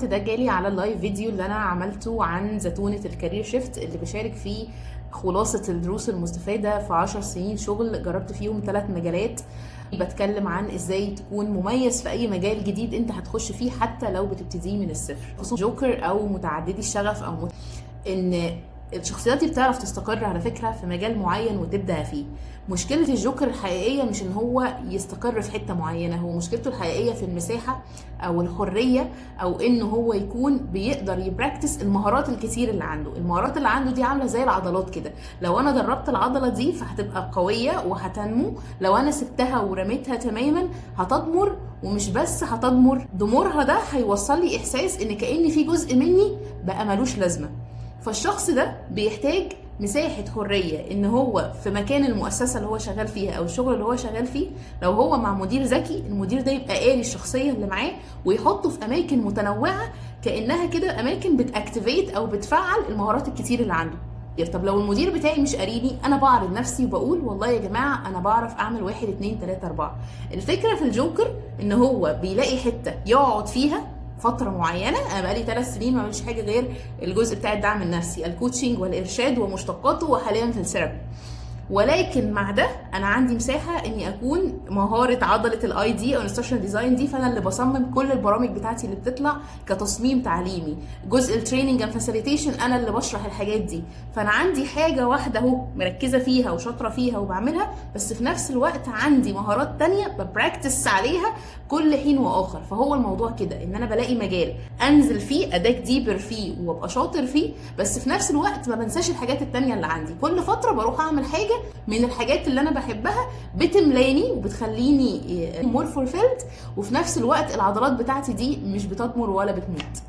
ده جالي على ال live video اللي انا عملته عن زتونة ال career shift، اللي بشارك فيه خلاصة الدروس المستفادة في 10 سنين شغل جربت فيهم ثلاث مجالات. بتكلم عن ازاي تكون مميز في اي مجال جديد انت هتخش فيه، حتى لو بتبتديه من الصفر، خصوصا جوكر او متعددي الشغف، او ان الشخصيات دي بتعرف تستقر على فكرة في مجال معين وتبدع فيه. مشكلة الجوكر الحقيقية مش ان هو يستقر في حتة معينة، هو مشكلته الحقيقية في المساحة او الحرية، او ان هو يكون بيقدر ي practice المهارات الكتير اللي عنده. المهارات اللي عنده دي عاملة زي العضلات كده، لو انا دربت العضلة دي فهتبقى قوية وهتنمو، لو انا سبتها ورميتها تماما هتضمر، ومش بس هتضمر، ضمورها ده هيوصل لي احساس ان كأن في جزء مني بقى ملوش لازمة. فالشخص ده بيحتاج مساحة حرية، ان هو في مكان المؤسسة اللي هو شغال فيها او الشغل اللي هو شغال فيه، لو هو مع مدير ذكي، المدير ده يبقى قاري الشخصية اللي معاه ويحطه في اماكن متنوعة، كأنها كده اماكن بت activate او بتفعل المهارات الكتير اللي عنده. طب لو المدير بتاعي مش قاريني؟ انا بعرض نفسي وبقول: والله يا جماعة انا بعرف اعمل واحد، اتنين، تلاته، اربعه. الفكرة في الجوكر ان هو بيلاقي حتة يقعد فيها فترة معينه. انا بقالي 3 سنين ما بعملش حاجة غير الجزء بتاع الدعم النفسي، ال coaching والارشاد ومشتقاته، وحاليا في ال therapy. ولكن مع ده انا عندي مساحة اني اكون مهارة عضلة ال ID او instructional design دي، فانا اللي بصمم كل البرامج بتاعتي اللي بتطلع كتصميم تعليمي. جزء ال training and facilitation انا اللي بشرح الحاجات دي. فانا عندي حاجة واحدة اهو مركزه فيها وشاطره فيها وبعملها، بس في نفس الوقت عندي مهارات تانية ب practice عليها كل حين واخر. فهو الموضوع كده، ان انا بلاقي مجال انزل فيه، ا dig deeper فيه وابقى شاطر فيه، بس في نفس الوقت ما بنساش الحاجات التانية اللي عندي. كل فترة بروح اعمل حاجة من الحاجات اللي انا بحبها، بتملاني وبتخليني more fulfilled، وفي نفس الوقت العضلات بتاعتي دي مش بتضمر ولا بتموت.